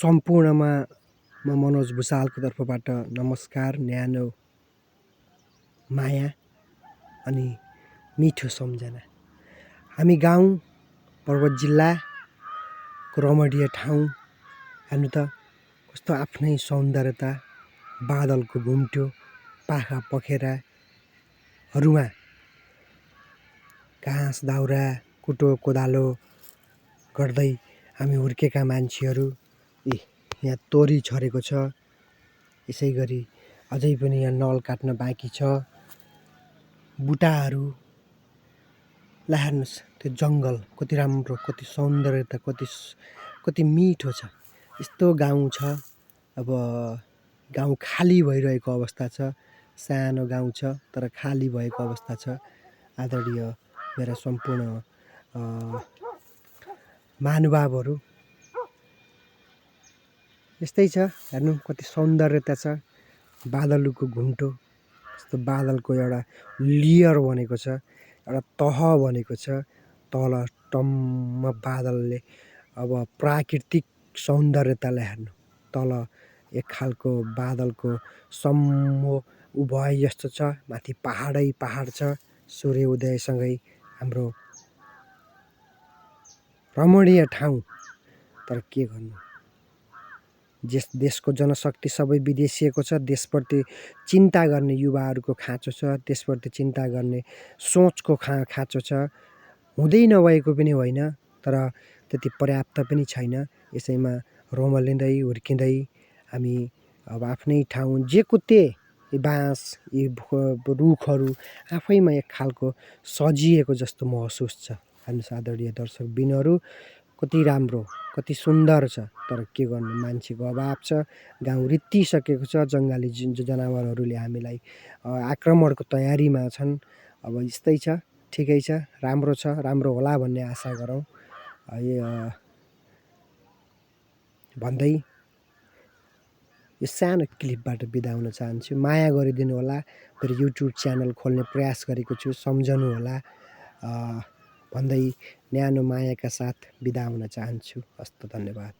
सम्पूर्णमा म मनोज भुसालको तर्फबाट नमस्कार, न्यानो माया अनि मिठो सम्झना। हामी गाउँ पर्वत जिल्लाको रमणीय ठाउँ हेर्नु त कस्तो आफ्नै सौन्दर्यता, बादलको घुम्टो, पाखा पखेराहरूमा घाँस दाउरा कुटो कोदालो गर्दै हामी हुर्केका मान्छेहरू। यहाँ तोरी छरेको छ, यसै गरी अझै पनि यहाँ नल काट्न बाँकी छ। बुटाहरू ला हेर्नुहोस्, त्यो जङ्गल कति राम्रो, कति सौन्दर्यता, कति मिठो छ। यस्तो गाउँ छ। अब गाउँ खाली भइरहेको अवस्था छ, सानो गाउँ छ तर खाली भएको अवस्था छ। आदरणीय मेरा सम्पूर्ण महानुभावहरू, यस्तै छ। हेर्नु कति सौन्दर्यता छ, बादलको घुम्टो, यस्तो बादलको एउटा लेयर बनेको छ, एउटा तह बनेको छ। तल टम्म बादलले अब प्राकृतिक सौन्दर्यतालाई हेर्नु, तल एक खालको बादलको सम्मो भए जस्तो छ, माथि पहाडै पहाड छ। सूर्य उदयसँगै हाम्रो रमणीय ठाउँ। तर के गर्नु, देशको जनशक्ति सबै विदेशिएको छ। देशप्रति चिन्ता गर्ने युवाहरूको खाँचो छ, त्यसप्रति चिन्ता गर्ने सोचको खाँचो छ। हुँदै नभएको पनि होइन, तर त्यति पर्याप्त पनि छैन। यसैमा रोमलिँदै हुर्किँदै हामी अब आफ्नै ठाउँ जेको त्यही बाँस, यी रुखहरू आफैमा एक खालको सजिएको जस्तो महसुस छ। हेर्नुहोस् आदरणीय दर्शकबिनहरू, कति राम्रो, कति सुन्दर छ। तर के गर्नु, मान्छेको अभाव छ। गाउँ रित्तिसकेको छ। जङ्गली जनावरहरूले हामीलाई आक्रमणको तयारीमा छन्। अब यस्तै छ, ठिकै छ, राम्रो छ, राम्रो होला भन्ने आशा गरौँ भन्दै यो सानो क्लिपबाट बिदा हुन चाहन्छु। माया गरिदिनु होला। मेरो युट्युब च्यानल खोल्ने प्रयास गरेको छु, सम्झनु होला भन्दै न्यानो मायाका साथ बिदा हुन चाहन्छु। हस्त, धन्यवाद।